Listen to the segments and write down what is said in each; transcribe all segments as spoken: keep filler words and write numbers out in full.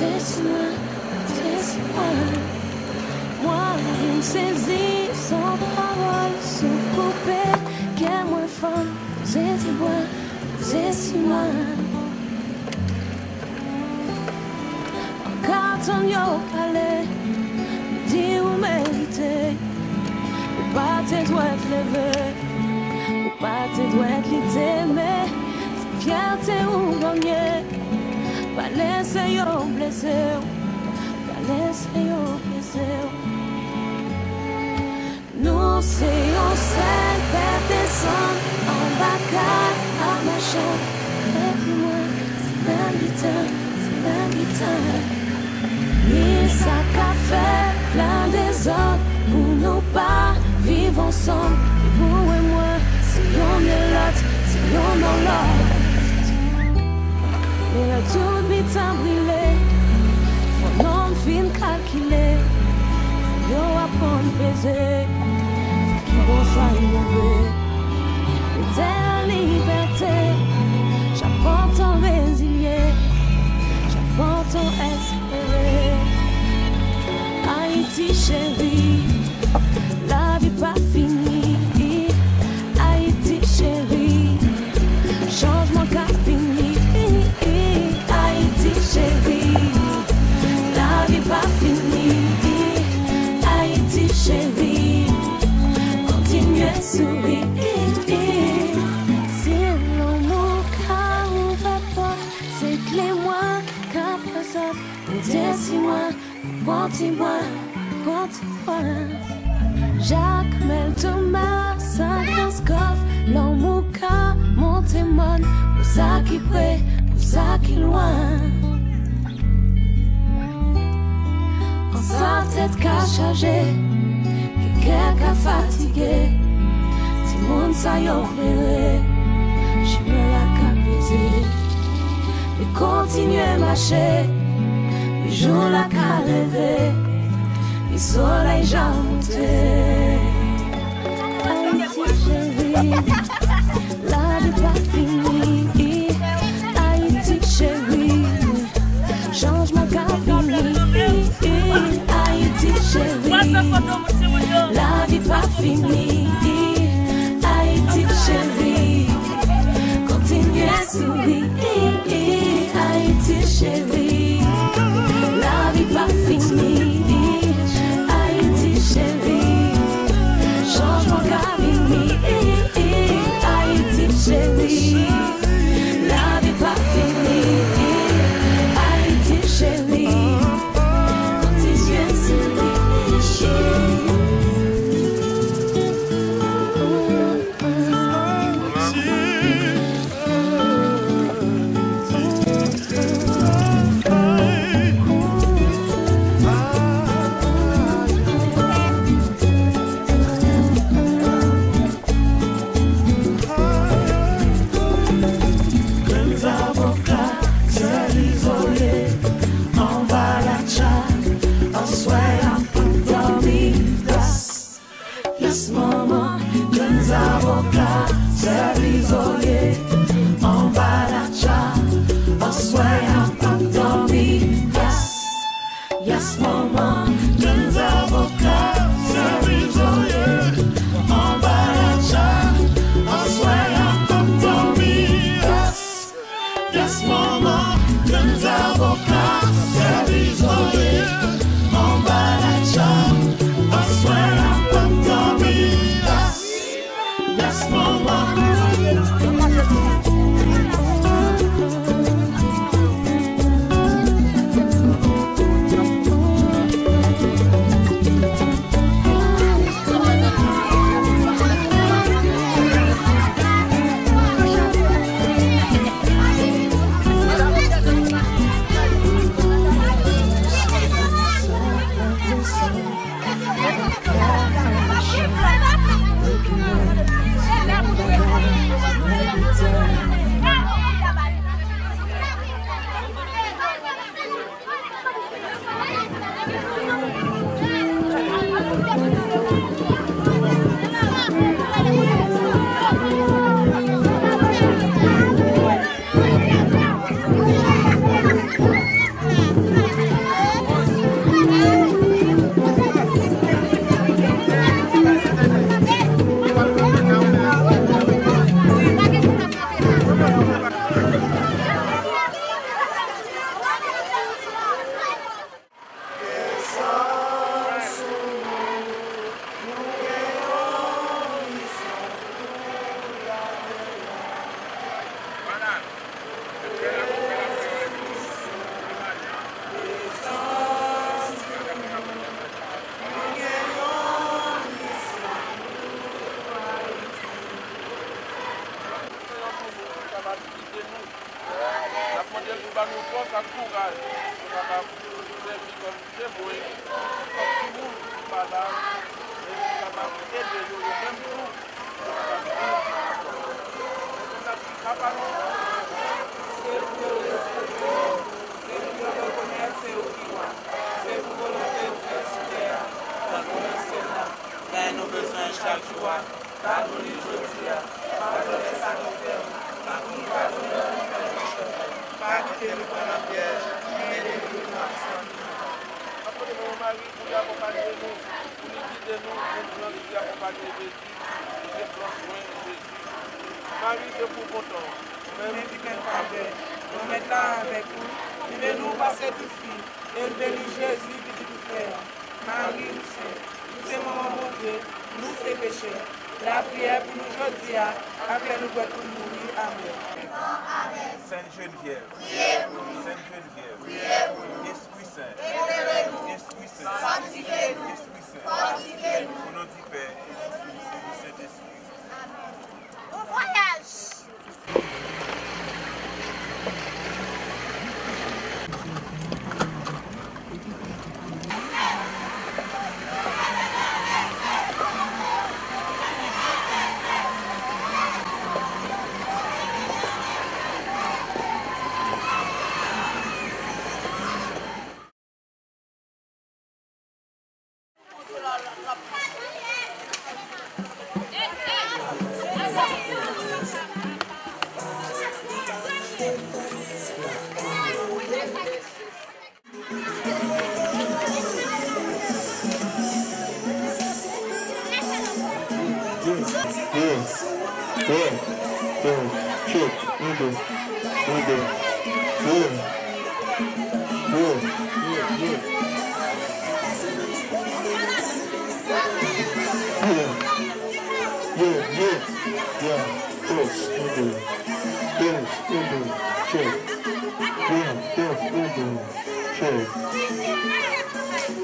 Desi mwen, desi mwen. Mwen vin sezi, son pawòl, souf koupe, kè mwen fann, poze ti bwa, poze ti mwa. An ka tann yo pale, yo di ou merite. Ou pa te dwèt leve, ou pa te dwèt lite, men se fyète ou ganye. Pa lese yo blese w, pa lese yo blese w. Nou se yon sèl pèp desann anba kay a machann. Epi mwen, se menm biten, se menm biten. Ni sa k ap fè plen dezòd pou nou pa viv ansanm. Ou e mwen, se yonn e lòt, se yonn nan lòt. Men lè tout biten brile, fò nonm fin kalkile. Fò yo aprann peze sa ki bon, sa ki move. Rete an libète, chak pòt an rezilye, chak pòt an espere. Ayiti cheri, lavi pa fini. Ayiti cheri, chanjman ka vini. Ayiti cheri, lavi pa fini. Ayiti cheri, kontinye souri. Si lanmou ka ouvè pòt, se kle mwen ka prezant. Ou desi mwen, pran ti bwa, pran ti bwa. Jakmèl, Toma, Saint-Christophe, lanmou ka monte mòn, pou sa ki pre, pou sa ki lwen. An sa tèt ka chaje, ke kè ka fatige, timoun sa yo klere, chimen la ka peze. Li kontinye mache, li jou la ka leve, li solèy ja monte. Ayiti cheri, lavi pa fini. Ayiti cheri, chanjman ka vini. Ayiti cheri, lavi pa fini. Ayiti cheri, kontinye souri. Ayiti cheri, lavi pa fini. Ayiti cheri, chanjman ka vini. Ayiti cheri, lavi pa fini. Ayiti cheri, kontinye souri. kouraj pou yo kapab sèvi kòm temwen pou tout lòt moun ki pa la, men ki kapab ede yo, yo menm tou, yo kapab viv ankò. Men se sa ki pa pale, se pou yo respekte, se pou yo rekonèt se ou ki wa, se pou volonte w fèt sou tè a, tankou nan syèl la. Pen nou bezwen chak jou a, ba nou li jodi a. Padone sa nou fè yo, tankou nou padone moun ki fè nou peche. Pa kite nou pran nan pyèj, men delivre nou ak san ki mal. N ap mande Manman Mari pou li akonpanye nou, pou li gide nou, menm jan li te akonpanye Jezi, li te pran swen Jezi. Mari, se pou kontan w, ou menm ki plen favè, Granmèt la avèk ou, li beni w pase tout fi, e l beni Jezi, pitit ou fè a. Mari, ou sen, ou se manman Bondye, nou se pechè. Lapriyè pou nou jodi a, ak lè nou prèt pou n mouri. Amèn. Sent Jenevyèv, Sent Jenevyèv, Espri Sen, Espri Sen, Espri Sen, o non di Pè, e di Fis, e di Sentespri. Bon vwayaj! Yeah, yeah, yeah, yeah, check, un, deux, un, deux, yeah, yeah, yeah, yeah, yeah, yeah, yeah, test, un, deux, test, un, deux, check, yeah, test, un, deux, check,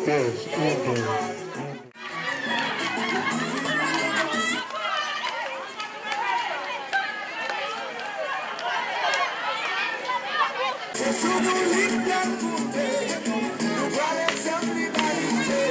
test, un, deux. Se sou nou li pral monte, nou pral egzanp limanite.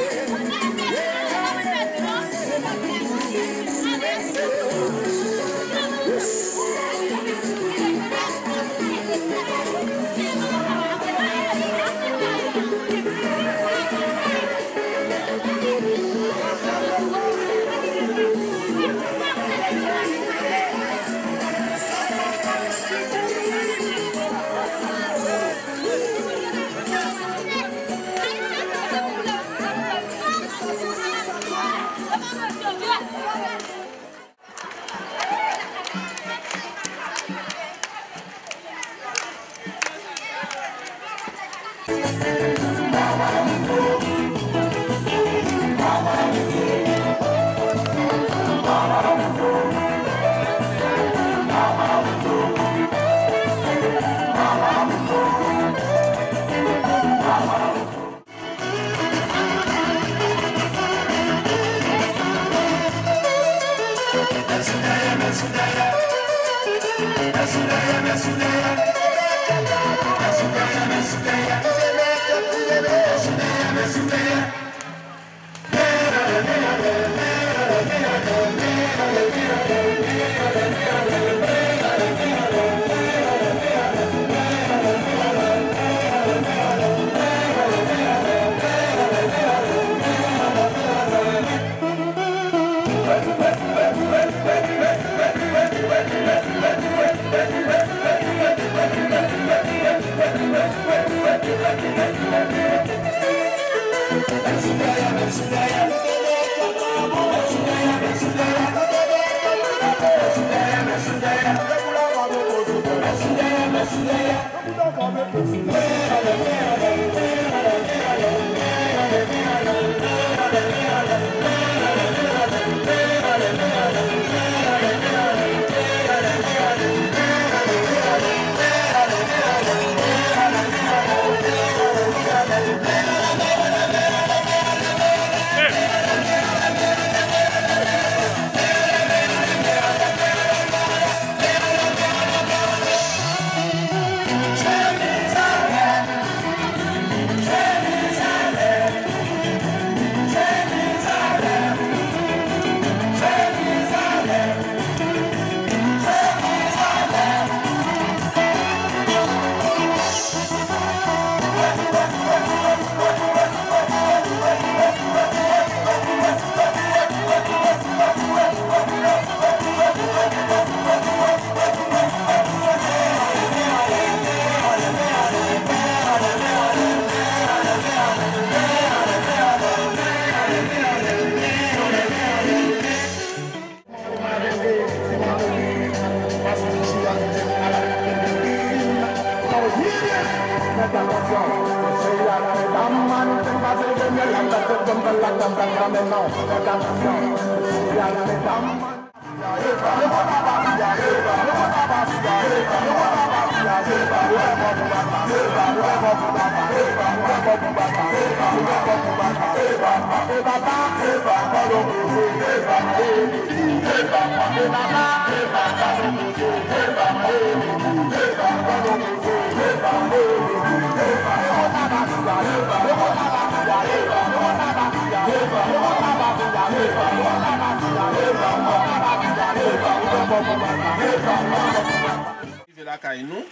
Rive lakay nou,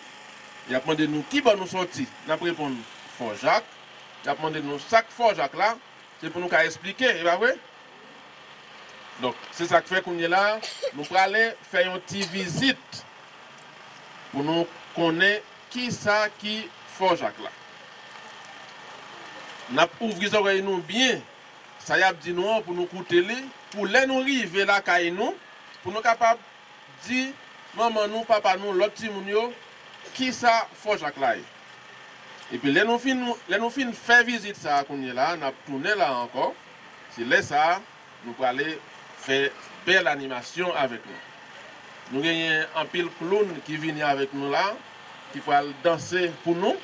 y ap mande nou ki bò nou soti. N ap reponn Fò Jak. Y ap mande nou sa k Fò Jak la, se pou nou ka esplike, e pa vre? Donk, se sa k fè kounye la, nou prale fè yon ti vizit pou nou konnen kisa ki Fò Jak la. N ap ouvri zòrèy nou byen, sa y ap di nou an pou nou koute li, pou lè nou rive lakay nou, pou nou kapab di manman nou, papa nou, lòt timoun yo, kisa Fò Jak la ye. Epi lè nou fin, lè nou fin fè vizit sa a kounye la, n ap tounen la ankò. Se lè sa a, nou prale fè bèl animasyon avèk nou. Nou genyen anpil kloun ki vini avèk nou la, ki pral danse pou nou.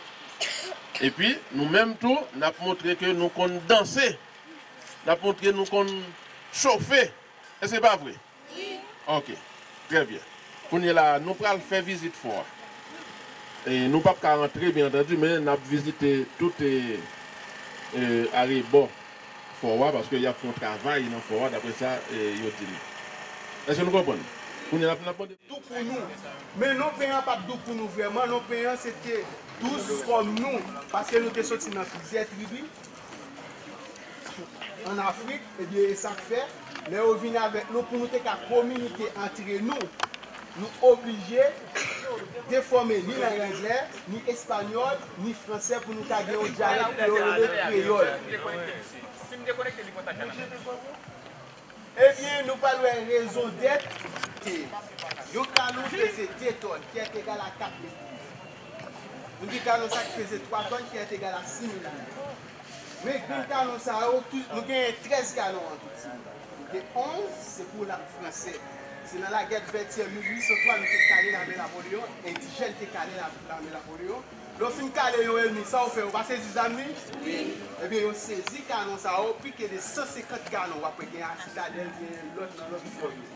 Epi, nou menm tou, n ap montre ke nou konn danse. N ap montre nou konn chofe. Èske pa vre? Wi. Ok. Trè byen. Kounye la, nou pral fè vizit fò a. E nou p ap ka rantre, byen antandi, men n ap vizite tout, e, e, arebò fò a, paske y ap fè yon travay nan fò a, daprè sa, e, yo di m. Èske nou konprann? Kounye la, n ap mande. Dou pou nou. Men non peyi an pa t dou pou nou vrèman. Non peyi an se te dous kòm nou, paske nou te soti nan plizyè tribi ann Afrik, ebyen, e sa k fè, lè yo vin avèk nou, pou nou te ka kominike antre nou, nou oblije defòme ni lang anglè, ni espanyòl, ni fransè pou nou ka gen yon dyalèk ke yo rele kreyòl. Ebyen, nou pral wè rezon dèt. Yon kanon peze de tòn, ki èk egal a kat mil. Nou gen kanon sa ki peze twa tòn, ki èk egal a sis mil. Men grenn kanon sa yo, tou, nou gen trèz kanon an tou, si nou vle. Nou gen onz, se pou lame fransè. Se nan lagè vètyè mil uit san twa nou te kale lame Napoleyon, endijèn te kale la-, lame Napoleyon. Lè w fin kale yon ènmi, sa w fè, ou pa sezi zam li? Wi. Ebyen, yo sezi kanon sa yo, pike de san senkant kanon, w ap wè gen a Sitadèl, gen lòt nan lòt fò yo.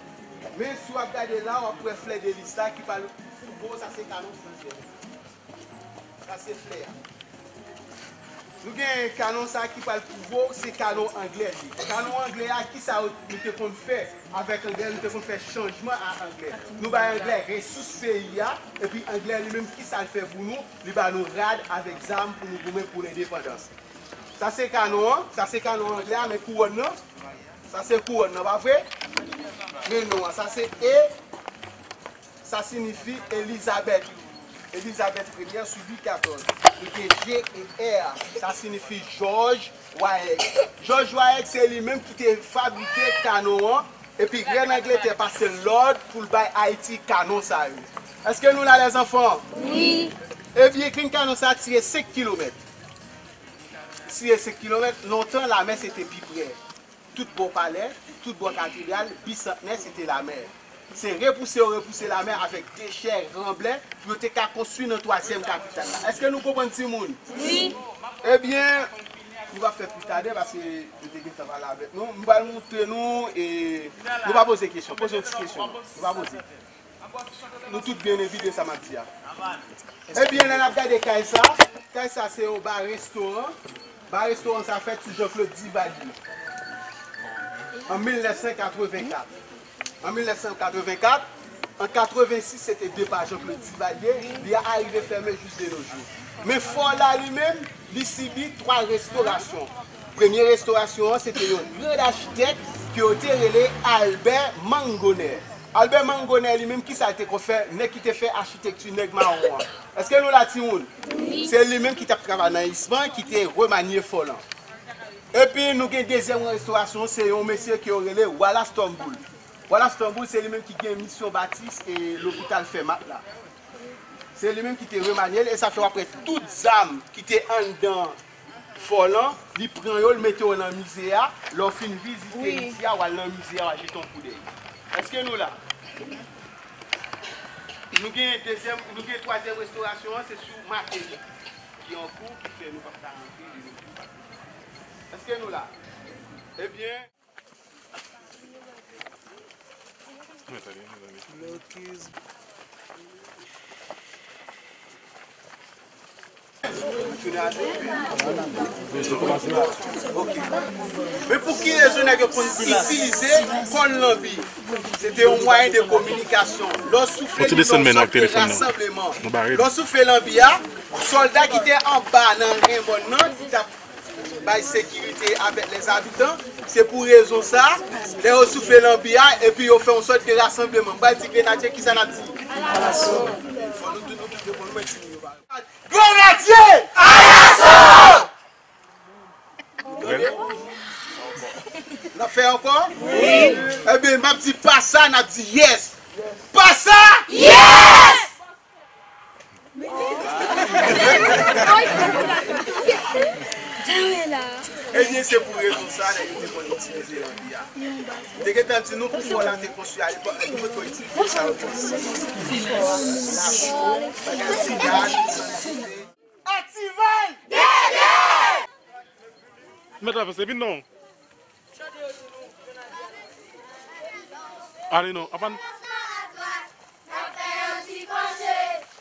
Men si w ap gade la, w ap wè flè de lis la ki pral pwouve w sa se kanon fransè. Sa se flè a. Nou gen kanon sa ki pral pwouve w se kanon anglè li. Kanon anglè a, kisa yo, nou te konn fè avèk anglè, nou te konn fè chanjman a anglè. Nou bay anglè resous peyi a, epi anglè li menm, kisa l fè pou nou? Li ba nou rad avèk zam pou nou goumen pou lendepandans. Sa se kanon an, sa se kanon anglè a, men kouwòn nan, sa se kouwòn nan, pa vre? Men non an, sa se E, sa siyifi Elizabèt. Elizabèt premyè sou Lwi katòz. Li gen G e R, sa siyifi Jòj Wayèg. Jòj Wayèg se li menm ki te fabrike kanon an, epi rèn Angletè pase l lòd pou l bay Ayiti kanon sa yo. Èske nou la, lèzanfan? Wi. Ebyen, grenn kanon sa tire senk kilomèt. Tire senk kilomèt, lontan lamè se te pi prè. Tout bò palè, tout bò katedral, Bisantnè, se te lamè. Se repouse yo repouse lamè avèk dechè, ranblè, pou yo te ka konstwi nan twazyèm kapital la. Èske nou konprann, timoun? Wi. Ebyen, nou p ap fè pli tade, paske yo te gentan pale avèk nou. M pral montre nou, e, nou pa poze kesyon. Poze yon ti kesyon. Nou pa poze. Nou tout byen envite sa m ap di a. Ebyen, lè n ap gade kay sa, kay sa se yon ba restoran. Ba restoran sa fèt sou Jean-Claude Duvalier an mil nèf san katrevenkat. An mil nèf san katrevenkat, an katrevensis, se te depa Jean-Claude Duvalier, li arive fèmen jis de nos jours. Men fò la li menm, li sibi twa restorasyon. Premye restorasyon an, se te yon gran achitèk ke yo te rele Albert Mangonnet. Albert Mangonnet li menm, kisa l te konn fè? Nèg ki te fè achitekti nèg mawon an. Èske nou la, timoun? Wi. Se li menm ki t ap travay nan Ispan, ki te remanye fò lan. Epi nou gen dezyèm restorasyon, se yon mesye ke yo rele Wallace Turnbull. Wallace Turnbull, se li menm ki gen misyon bati, e, lopital Fèmat la. Se li menm ki te remanye l, e sa fè w ap wè tout zam ki te anndan fò lan, li pran yo, li mete yo nan mize a. Lè w fin vizite isi a, w al nan mize a, w al jete yon koudèy. Èske nou la? Nou gen dezyèm, nou gen twazyèm restorasyon an, se sou Mateli ki an kou, ki fè nou p ap ka rantre li menm. Èske nou la? Ebyen, Men pou ki rezon nèg yo konn itilize kòn lanbi? Se te yon mwayen de kominikasyon. Lè w soufle li, fè yon sòt de rasanbleman. Lè w soufle lanbi a, sòlda ki te anba nan Renmòn nan, ki t ap bay sekirite avèk lèzabitan, se pou rezon sa, lè yo soufle lanbi a, epi yo fè yon sòt de rasanbleman. M pral di grenadye, kisa n ap di? Fò nou tout nou tout reponn, mwen tini yo pa. Grenadye! Alaso! N ap fè ankò? Wi. Ebyen, m ap di pa sa, n ap di yes. Pa sa? Yes! Ebyen, se pou rezon sa, nèg yo te konn itilize lanbi a. M te gentan di nou pou fò la te konstwi a epòk, nèg yo te konn itilize sa yo konn si. Lacho, bagay sida, santite. Ativan! Dede! Mèt avanse, vin non. Ale non, apan. N ap fè yon ti kwoche,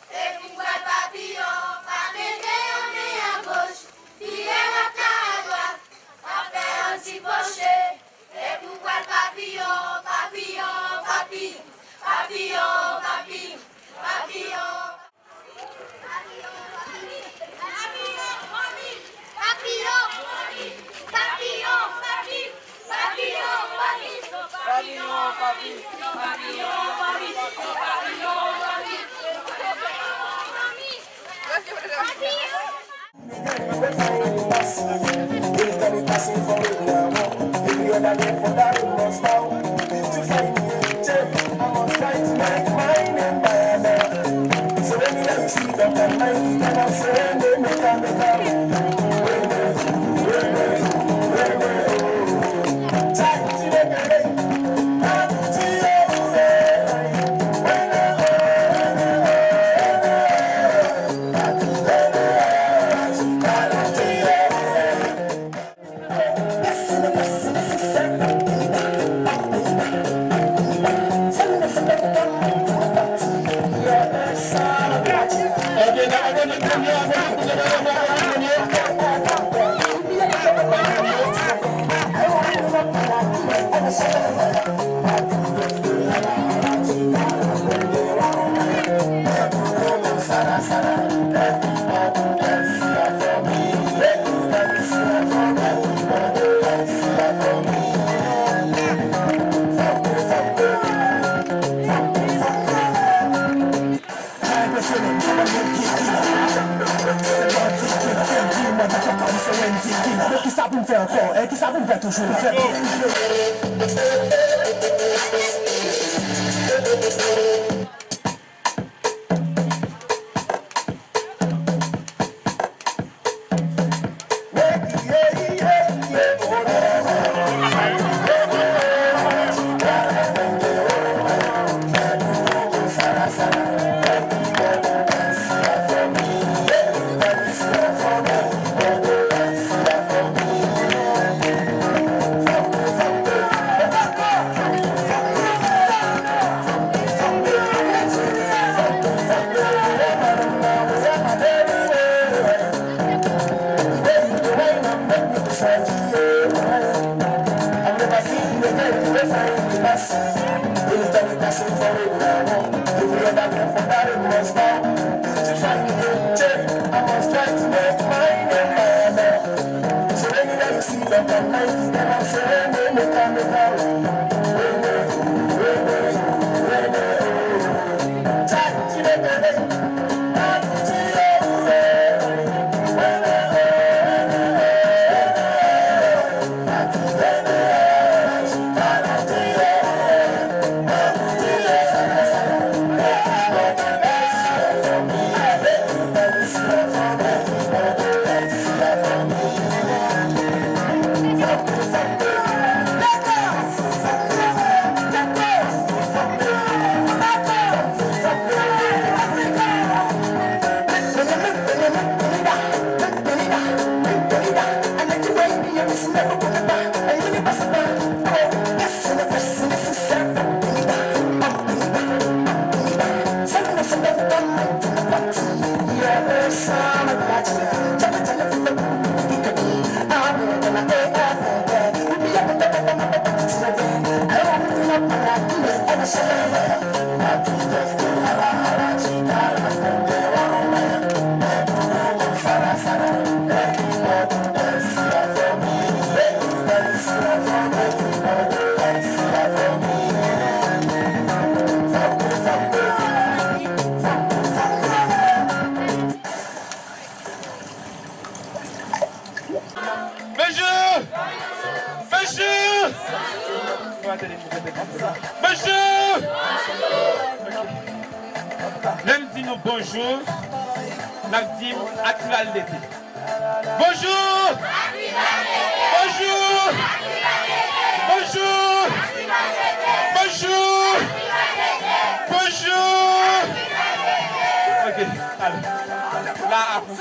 e pou pral papiyon, pa mete yon men agoch, vire lòt la adwat. N ap fè yon ti kwoche, e pou pral papiyon, papiyon, papi, papiyon, papi, papiyon. Kisa pou m fè ankò? E kisa pou m fè toujou? Fè Bonjou! Bonjou! Bonjou! Lè m di nou bonjou, n ap di m Aktivaldete. Bonjou! Bonjou! Bonjou! Bonjou! Bonjou! Ok, ale. La, akou.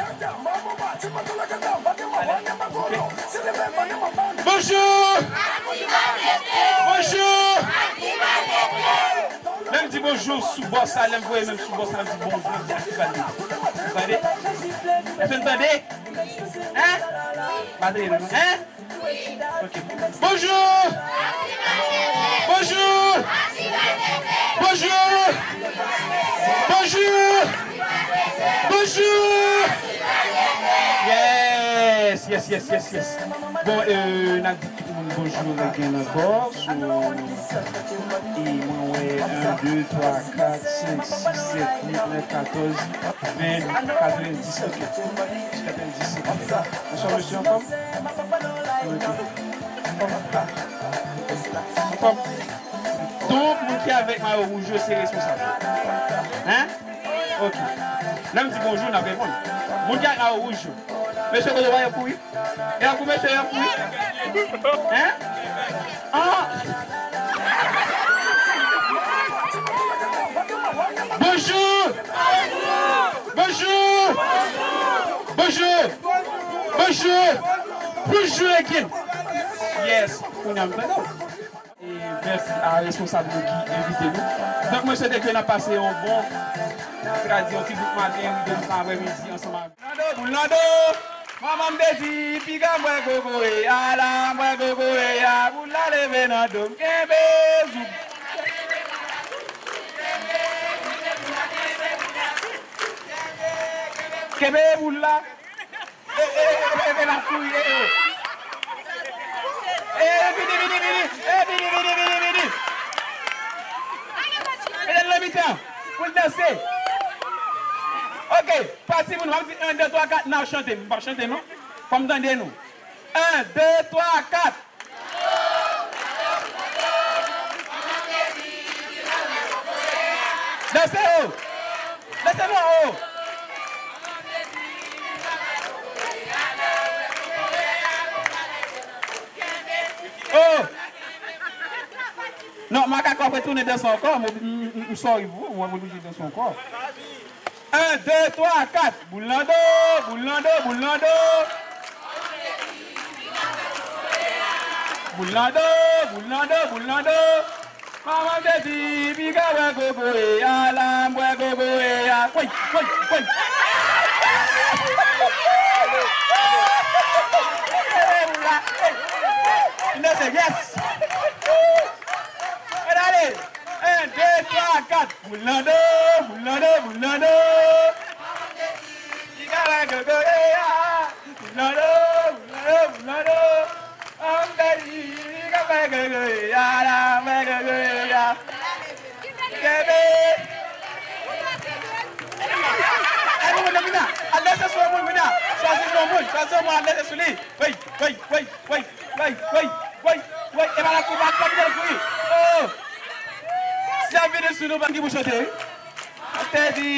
Bonjou! Bonjou! Lè m di bonjou sou bò sa, lè m voye men m sou bò sa, m di bonjou, m di Aktivaldete. Tande? Èske n tande? Hein? Pa tande non. Hein? Ok. Bonjou! Bonjou! Bonjou! Bonjou! Bonjou! Yes, yes, yes, yes, yes. Bon, euh, n ap di tout moun bonjou, gen nan bò. So, e mwen wè en, de, twa, kat, senk, sis, sèt, uit, nèf, katòz, ven, katrevendis, ok. Katrevendis, ok. Bonswa, mesye, anfòm? Ok. Anfòm? Anfòm? Tout moun ki avèk mayo wouj yo se responsab. Hein? Ok. Lè m di bonjou, n ap reponn. Moun ki avèk mayo wouj yo. Mesye, kote w ye pou wi? E ap pou mesye, e ap pou wi? Hein? Ah! Bonjou! Bonjou! Bonjou! Bonjou! Bonjou again! Yes! Kounye a m tande w. E mèsi a responsab nou ki envite nou. Donk, mwen swete ke n ap pase yon bon, sa vle di yon ti bout maten, rive jis aprèmidi ansanm avèk. Nan do, boul nan do. Manman m te di, piga m bwè kokoye a la, m bwè kokoye a, boul la leve nan do m, kenbe zoup. Kenbe boul la. E, e, e, e, e, l ap kouri, e, e. E, vini, vini, vini. E, vini, vini, vini, vini. Mete l nan mitan pou l danse. Ok, pa timoun, w ap di en, de, twa, kat, n ap chante. M p ap chante, non. Fò m tande nou. En, de, twa, kat. Danse wo! Danse wo! Oh! Non, makak w ap retounen danse ankò. M, m, m, m sorry pou ou, w ap oblije danse ankò. En, de, twa, kat. Boul nan do, boul nan do, boul nan do. Boul nan do, boul nan do, boul nan do. Manman m te di, piga bwè kokoye a la, m bwè kokoye a. Woy, woy, woy. Kenbe boul la. Vin danse, yes. Ann ale. En, de, twa, kat. Boul nan do, boul nan do, boul nan do. Li ka fè gogo, ye, ya. Boul nan do, boul nan do, boul nan do. An bèl li, li ka fè gogo, ye, ya, la, fè gogo, ye, ya. Kenbe. Al danse sou yon moun, Mina. Al danse sou yon moun, Mina. Chwazi sou yon moun, chwazi yon moun, al danse sou li. Woy, woy, woy, woy, woy, woy, woy, woy. E pa la kou, pa, pa kite l kouri. Oh! Si y ap vini sou nou, pa ki pou chante, wi. Mwen te di.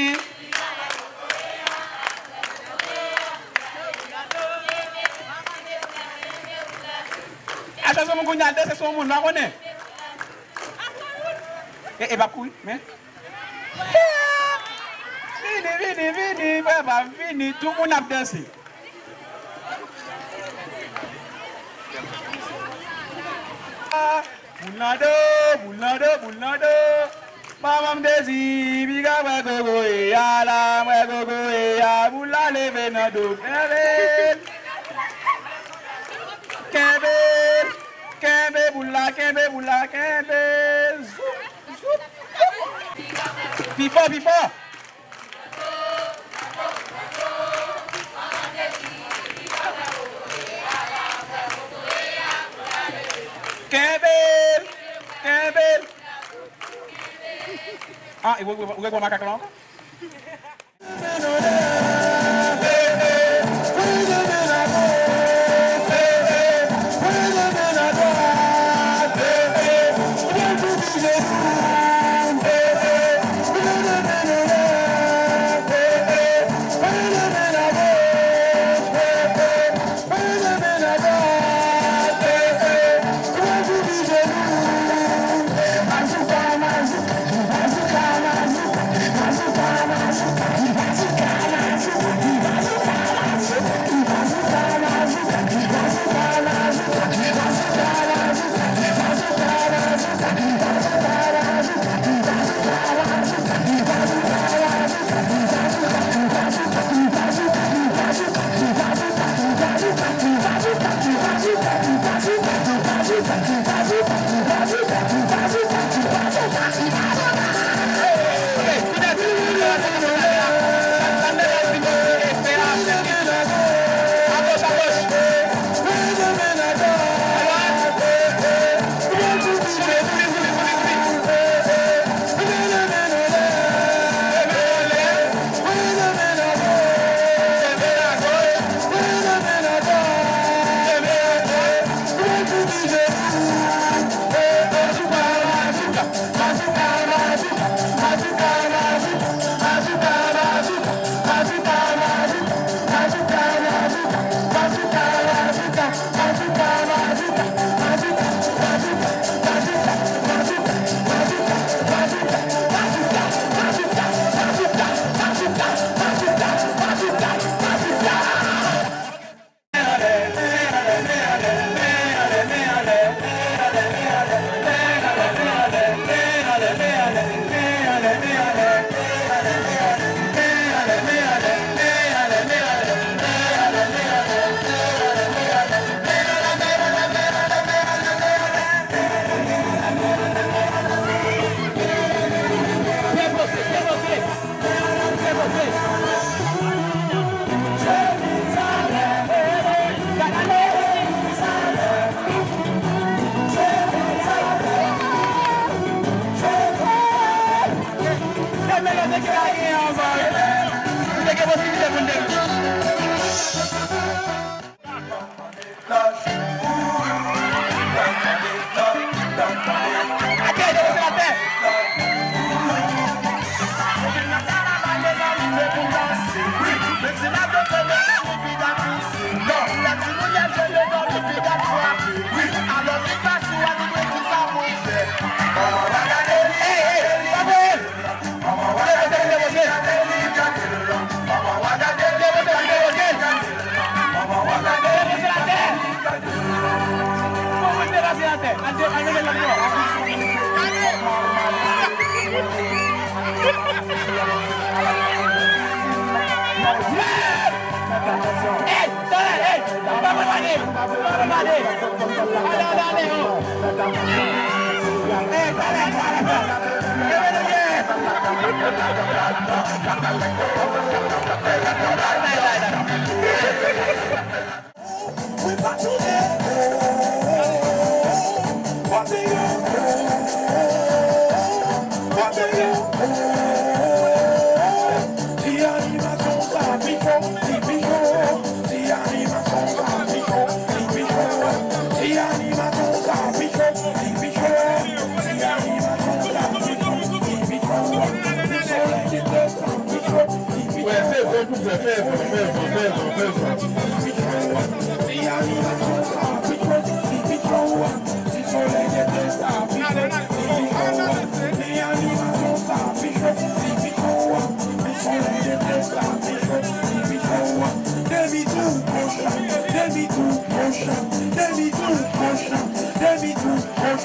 A chwazi yon moun kounye a, danse sou yon moun, pa konnen. E, e p ap kouri, men. Vini, vini, vini, frè pa m, vini, tout moun ap danse. Nan do, boul nan do, boul nan do. Manman m te di, piga m wè gogo e a la, m wè gogo e a, boul la leve nan do. Kenbe l, kenbe l, kenbe boul la, kenbe boul la, kenbe l. Zoup, zoup. Pi fò, pi fò. Kenbe l! Kenbe l! Ah, ou, ou, ou, ou makak la ankò? Hey! Talè, hey! Pa prepare! Pa prepare! Ale, ale, ale, oh! Hey, talè, talè! Leve nou ye! Mwen pa tounen. Pote yo. Pote yo. Ti animasyon sa pi cho, li pi cho. Ti animasyon sa pi cho, li pi cho. Ti animasyon sa pi cho, li pi cho. Ti animasyon sa pi cho, li pi cho. Solèy de tè sa pi cho, li pi cho. Wè, fè van pou fè, fè van, fè van, fè van, fè van. Ti animasyon sa pi cho, li pi cho. Ti solèy de tè sa pi cho, li pi cho. Ti animasyon sa pi cho, li pi cho. Ti solèy de tè sa pi cho, li pi cho. Demi tou goch, demi tou goch, demi tou goch, demi tou goch.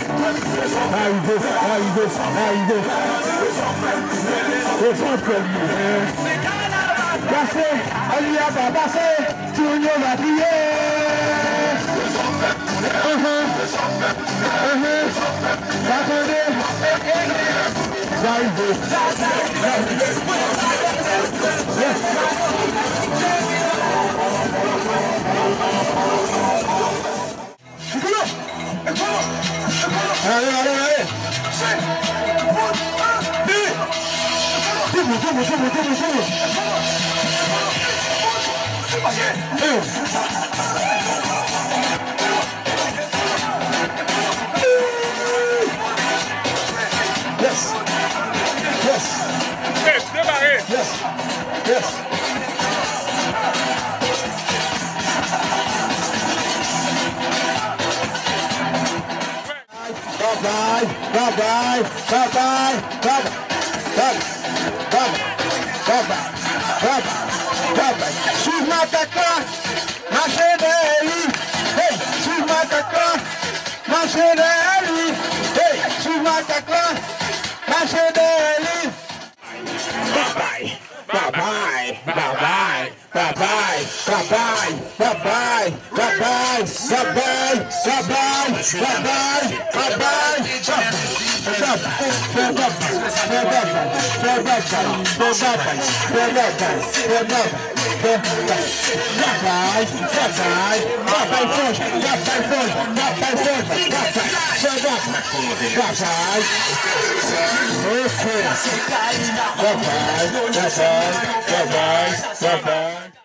Arive, arive, arive. Rezon fè l ye. Pase, Aliyaba, pase. Timoun yo va kriye. Ahan. Ahan. Sa tande. Sa rive. Yes. Ale, ale, ale. Double, double, double, double, double. Yes. Yes. Yes. Yes. Babay, babay, babay, babay. Suiv makak la, mache dèyè li. Hey, suiv makak la, mache dèyè li. Hey, suiv makak la, mache dèyè li. Babay, babay, babay. Babay, babay, babay, babay, babay, babay, babay, babay, babay, fè babay, fè babay, fè babay, fè babay, fè babay, fè babay, fè babay, fè babay, babay, babay, babay, fòs, babay, fòs, babay, fòs, babay, fè babay, babay, ok, babay, babay, babay, babay.